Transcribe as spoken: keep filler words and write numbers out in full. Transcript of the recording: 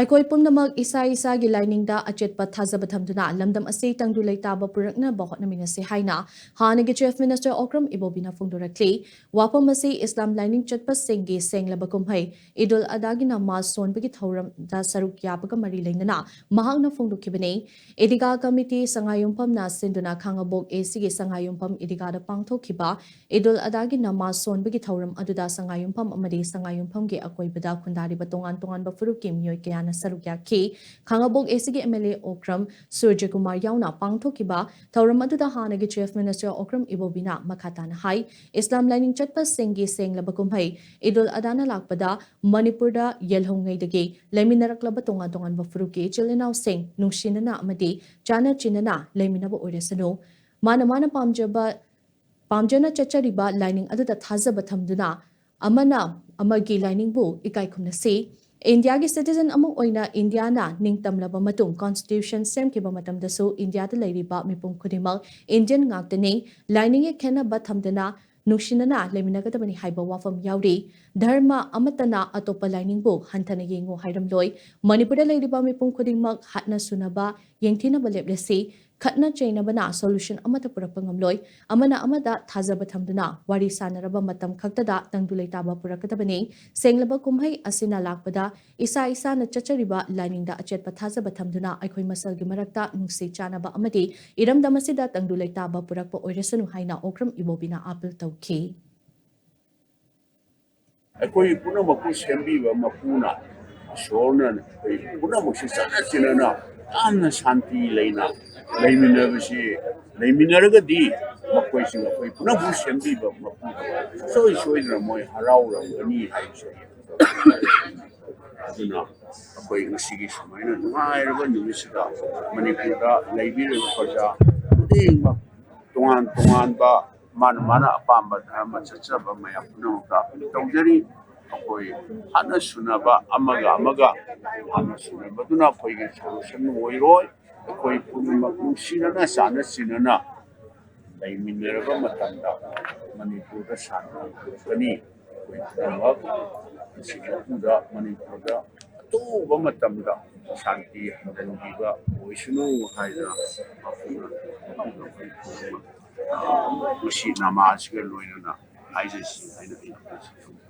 ꯑꯩꯈꯣꯏ ꯄꯨꯝꯅꯃꯛ ꯏꯁꯥ ꯏꯁꯥꯒꯤ ꯂꯥꯏꯅꯤꯡꯗ ꯑꯆꯦꯠꯄ ꯊꯥꯖꯕ ꯊꯝꯗꯨꯅ ꯂꯝꯗꯝ ꯑꯁꯤ ꯇꯪꯗꯨ ꯂꯩꯇꯥꯕ ꯄꯨꯔꯛꯅꯕ ꯍꯣꯠꯅꯃꯤꯟꯅꯁꯤ ꯍꯥꯏꯅ ꯍꯥꯟꯅꯒꯤ Chief Minister ꯑꯣꯀ꯭ꯔꯝ ꯏꯕꯣꯕꯤꯅ ꯐꯣꯡꯗꯣꯔꯛꯂꯤ꯫ ꯋꯥꯐꯝ ꯑꯁꯤ ꯏꯁꯂꯥꯝ ꯂꯥꯏꯅꯤꯡ ꯆꯠꯄꯁꯤꯡꯒꯤ ꯁꯦꯡꯂꯕ ꯀꯨꯝꯍꯩ ꯏꯗꯨꯜ ꯑꯗꯥꯒꯤ ꯅꯃꯥꯖ ꯁꯣꯟꯕꯒꯤ ꯊꯧꯔꯝꯗ ꯁꯔꯨꯛ ꯌꯥꯕꯒ ꯃꯔꯤ ꯂꯩꯅꯅ ꯃꯍꯥꯛꯅ ꯐꯣꯡꯗꯣꯛꯈꯤꯕꯅꯤ꯫ ꯏꯗꯤꯒꯥ ꯀꯃꯤꯇꯤ ꯁꯉꯥꯏꯌꯨꯝꯐꯝꯅ ꯁꯤꯟꯗꯨꯅ ꯈꯥꯉꯕꯣꯛ ꯑꯦꯁꯤꯒꯤ ꯁꯉꯥꯏꯌꯨꯝꯐꯝ ꯏꯗꯤꯒꯥꯗ ꯄꯥꯡꯊꯣꯛꯈꯤꯕ ꯏꯗꯨꯜ ꯑꯗꯥꯒꯤ ꯅꯃꯥꯖ ꯁꯣꯟꯕꯒꯤ ꯊꯧꯔꯝ ꯑꯗꯨꯗ ꯁꯉꯥꯏꯌꯨꯝꯐꯝ ꯑꯃꯗꯤ ꯁꯉꯥꯏꯌꯨꯝꯐꯝꯒꯤ ꯑꯀꯣꯏꯕꯗ ꯈꯨꯟꯗꯥꯔꯤꯕ ꯇꯣꯉꯥꯟ ꯇꯣꯉꯥꯟꯕ ꯐꯨꯔꯨꯞꯀꯤ ꯃꯤꯑꯣꯏ ꯀꯌꯥꯅ ꯁꯔꯨꯛ ꯌꯥꯈꯤ꯫ ꯈꯥꯉꯕꯣꯛ ꯑꯦꯁꯤꯒꯤ MLA ꯑꯣꯀ꯭ꯔꯝ ꯁꯨꯔꯖꯀꯨꯃꯥꯔ ꯌꯥꯎꯅ ꯄꯥꯡꯊꯣꯛꯈꯤꯕ ꯊꯧꯔꯝ ꯑꯗꯨꯗ ꯍꯥꯟꯅꯒꯤ Chief Minister ꯑꯣꯀ꯭ꯔꯝ ꯏꯕꯣꯕꯤꯅ ꯃꯈꯥ ꯇꯥꯅ ꯍꯥꯏ, ꯏꯁꯂꯥꯝ ꯂꯥꯏꯅꯤꯡ ꯆꯠꯄꯁꯤꯡꯒꯤ ꯁꯦꯡꯂꯕ ꯀꯨꯝꯍꯩ ꯏꯗꯨꯜ ꯑꯗꯥꯅ ꯂꯥꯛꯄꯗ ꯃꯅꯤꯄꯨꯔꯗ ꯌꯦꯜꯍꯧꯉꯩꯗꯒꯤ ꯂꯩꯃꯤꯟꯅꯔꯛꯂꯕ ꯇꯣꯉꯥꯟ ꯇꯣꯉꯥꯟꯕ ꯐꯨꯔꯨꯞꯀꯤ ꯏꯆꯤꯜ ꯏꯅꯥꯎꯁꯤꯡ ꯅꯨꯡꯁꯤꯅꯅ ꯑꯃꯗꯤ ꯆꯥꯟꯅ ꯆꯤꯟꯅꯅ ꯂꯩꯃꯤꯟꯅꯕ ꯑꯣꯏꯔꯁꯅꯨ꯫ ꯃꯥꯅ ꯃꯥꯅ ꯄꯥꯝꯖꯕ ꯄꯥꯝꯖꯅ ꯆꯠꯆꯔꯤꯕ ꯂꯥꯏꯅꯤꯡ ꯑꯗꯨꯗ ꯊꯥꯖꯕ ꯊꯝꯗꯨꯅ ꯑꯃꯅ ꯑꯃꯒꯤ ꯂꯥꯏꯅꯤꯡꯕꯨ ꯏꯀꯥꯏ ꯈꯨꯝꯅꯁꯤ꯫ ꯏꯟꯗꯤꯌꯥꯒꯤ citizen ꯑꯃ ꯑꯣꯏꯅ ꯏꯟꯗꯤꯌꯥꯅ ꯅꯤꯡꯇꯝꯂꯕ ꯃꯇꯨꯡ Constitution ꯁꯦꯝꯈꯤꯕ ꯃꯇꯝꯗꯁꯨ ꯏꯟꯗꯤꯌꯥꯗ ꯂꯩꯔꯤꯕ ꯃꯤꯄꯨꯝ ꯈꯨꯗꯤꯡꯃꯛ Indian ꯉꯥꯛꯇꯅꯤ꯫ ꯂꯥꯏꯅꯤꯡꯒꯤ ꯈꯦꯠꯅꯕ ꯊꯝꯗꯅ ꯅꯨꯡꯁꯤꯅꯅ ꯂꯩꯃꯤꯟꯅꯒꯗꯕꯅꯤ ꯍꯥꯏꯕ ꯋꯥꯐꯝ ꯌꯥꯎꯔꯤ꯫ ꯙꯔꯃ ꯑꯃꯠꯇꯅ ꯑꯇꯣꯞꯄ ꯂꯥꯏꯅꯤꯡꯕꯨ ꯍꯟꯊꯅ ꯌꯦꯡꯉꯨ ꯍꯥꯏꯔꯝꯂꯣꯏ꯫ ꯃꯅꯤꯄꯨꯔꯗ ꯂꯩꯔꯤꯕ ꯃꯤꯄꯨꯝ ꯈꯨꯗꯤꯡꯃꯛ ꯍꯥꯠꯅ ꯁꯨꯅꯕ, ꯌꯦꯡꯊꯤꯅꯕ ꯂꯦꯞꯂꯁꯤ꯫ ꯈꯠꯅ ꯆꯩꯅꯕꯅ solution ꯑꯃꯠꯇ ꯄꯨꯔꯛꯄ ꯉꯝꯂꯣꯏ꯫ ꯑꯃꯅ ꯑꯃꯗ ꯊꯥꯖꯕ ꯊꯝꯗꯨꯅ ꯋꯥꯔꯤ ꯁꯥꯅꯔꯕ ꯃꯇꯝ ꯈꯛꯇꯗ ꯇꯪꯗꯨ ꯂꯩꯇꯥꯕ ꯄꯨꯔꯛꯀꯗꯕꯅꯤ꯫ ꯁꯦꯡꯂꯕ ꯀꯨꯝꯍꯩ ꯑꯁꯤꯅ ꯂꯥꯛꯄꯗ ꯏꯁꯥ ꯏꯁꯥꯅ ꯆꯠꯆꯔꯤꯕ ꯂꯥꯏꯅꯤꯡꯗ ꯑꯆꯦꯠꯄ ꯊꯥꯖꯕ ꯊꯝꯗꯨꯅ ꯑꯩꯈꯣꯏ ꯃꯁꯦꯜꯒꯤ ꯃꯔꯛꯇ ꯅꯨꯡꯁꯤ ꯆꯥꯟꯅꯕ ꯑꯃꯗꯤ ꯏꯔꯝꯗꯝ ꯑꯁꯤꯗ ꯇꯪꯗꯨ ꯂꯩꯇꯥꯕ ꯄꯨꯔꯛꯄ ꯑꯣꯏꯔꯁꯅꯨ ꯍꯥꯏꯅ ꯑꯣꯀ꯭ꯔꯝ ꯏꯕꯣꯕꯤꯅ appeal ꯇꯧꯈꯤ꯫ ꯑꯩꯈꯣꯏ ꯄꯨꯝꯅꯃꯛꯄꯨ ꯁꯦꯝꯕꯤꯕ ꯃꯄꯨꯅ, ꯏꯁꯣꯔꯅ ꯑꯩꯈꯣꯏ ꯄꯨꯝꯅꯃꯛꯁꯤ ꯆꯠꯅ ꯆꯤꯟꯅꯅ ꯌꯥꯝꯅ ꯁꯥꯟꯇꯤ ꯂꯩꯅ ꯂꯩꯃꯤꯟꯅꯕꯁꯤ, ꯂꯩꯃꯤꯟꯅꯔꯒꯗꯤ ꯃꯈꯣꯏꯁꯤꯡ ꯑꯩꯈꯣꯏ ꯄꯨꯝꯅꯃꯛꯄꯨ ꯁꯦꯝꯕꯤꯕ ꯃꯄꯨꯗ ꯁꯨꯡꯁꯣꯏ ꯁꯣꯏꯗꯅ ꯃꯣꯏ ꯍꯔꯥꯎꯔꯝꯒꯅꯤ ꯍꯥꯏꯕꯁꯦ꯫ ꯑꯗꯨꯅ ꯑꯩꯈꯣꯏ ꯉꯁꯤꯒꯤ ꯁꯨꯃꯥꯏꯅ ꯅꯨꯡꯉꯥꯏꯔꯕ ꯅꯨꯃꯤꯠꯁꯤꯗ ꯃꯅꯤꯄꯨꯔꯗ ꯂꯩꯕꯤꯔꯤꯕ ꯄ꯭ꯔꯖꯥ ꯈꯨꯗꯤꯡꯃꯛ ꯇꯣꯉꯥꯟ ꯇꯣꯉꯥꯟꯕ ꯃꯥꯅ ꯃꯥꯅ ꯑꯄꯥꯝꯕ ꯙꯔꯃ ꯆꯠꯆꯕ ꯃꯌꯥꯝ ꯄꯨꯝꯅꯃꯛꯇ ꯑꯩꯈꯣꯏ ꯇꯧꯖꯔꯤ꯫ ꯑꯩꯈꯣꯏ ꯍꯥꯠꯅ ꯁꯨꯅꯕ ꯑꯃꯒ ꯑꯃꯒ ꯍꯥꯠꯅ ꯁꯨꯅꯕꯗꯨꯅ ꯑꯩꯈꯣꯏꯒꯤ solution ꯑꯣꯏꯔꯣꯏ꯫ ꯑꯩꯈꯣꯏ ꯄꯨꯝꯅꯃꯛ ꯅꯨꯡꯁꯤꯅꯅ ꯆꯥꯟꯅ ꯆꯤꯟꯅꯅ ꯂꯩꯃꯤꯟꯅꯔꯕ ꯃꯇꯝꯗ ꯃꯅꯤꯄꯨꯔꯗ ꯁꯥꯟꯇꯤ ꯄꯨꯔꯛꯀꯅꯤ꯫ ꯑꯩꯈꯣꯏ ꯄꯨꯝꯅꯃꯛ ꯃꯁꯤꯒꯤ ꯃꯇꯨꯡꯗ ꯃꯅꯤꯄꯨꯔꯗ ꯑꯊꯨꯕ ꯃꯇꯝꯗ ꯁꯥꯟꯇꯤ ꯍꯟꯍꯟꯕꯤꯕ ꯑꯣꯏꯁꯅꯨ ꯍꯥꯏꯗꯅ ꯃꯄꯨꯅ ꯉꯁꯤ ꯅꯃꯥꯖꯁꯤꯒ ꯂꯣꯏꯅꯅ ꯍꯥꯏꯖꯁꯤ ꯍꯥꯏꯅ ꯑꯩꯅ ꯉꯁꯤ ꯊꯝꯖꯒꯦ꯫